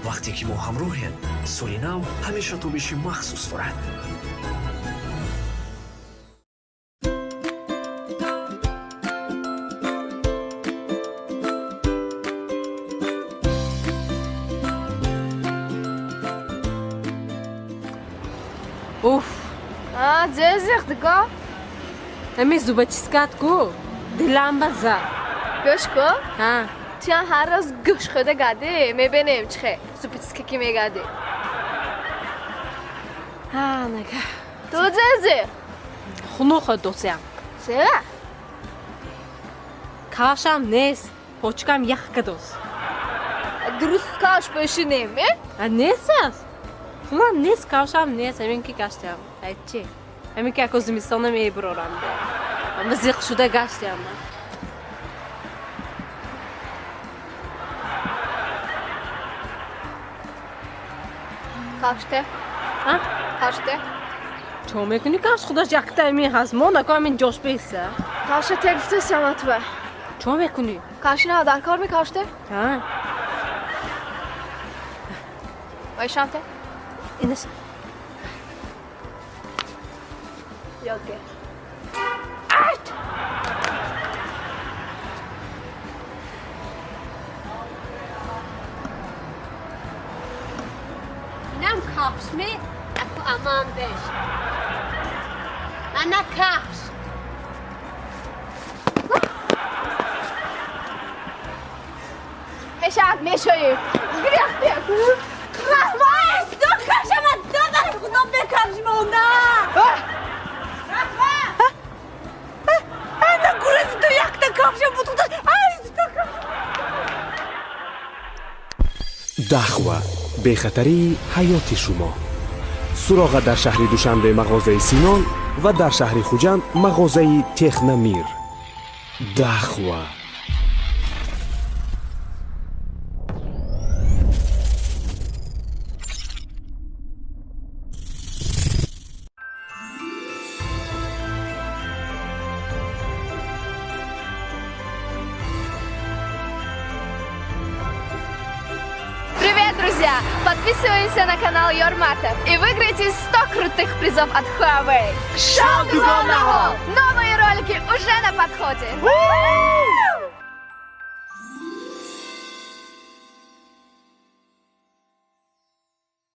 Вақте ки мо ҳамроҳем, соли нав ҳамеша тобиши махсус дорад. Уф! А, зезихдико? Ами зубочисткат ку, дилам база. Гӯш ку? Ҳа. Туям ҳар рӯз гӯш хӯрда гадӣ, мебинем чӣ хел зубочистка ки мегадӣ. Ҳа, нага. Ту зезих? Хунук досиям. Чера? Кавшам нест, почкам ях кадос. Дуруст кавш пӯшинем, э? А нест аст. Хулан нест, кавшам нест, ҳамин ки гаштям. Ай чӣ? Ҳамин ки ако зимистона мебурорам. Ама зиқ шуда гаштям. Кавште? А? Кавште? Чо мекунӣ кавш худаш якта ҳамин ҳаст. Мо нако ҳамин ҷош беса. Кавша те гуфтасям атва. Чо мекунӣ? Кавшина дар кор мекавште? Ҳа. Вайшам те? Инаш. Ёд гир. Инам кавш ме, аку аман беш. Ана кавш. Мешавад, мешоем. Гиряхте. Раҳмат, ду кавшама додари худо бекавш монда. Раҳмат! Ана гурези ту якта кавша буд худо. Ай, ду кавш. Дахва бехатарии ҳаёти шумо. Суроға дар шаҳри Душанбе мағозаи Синон ва дар шаҳри Хуҷанд мағозаи Технамир. Дахва. Привет, друзья! Подписываемся на канал Йорматов и выиграйте 100 крутых призов от Huawei. Шоу Дугонаҳо! Новые ролики уже на подходе! У!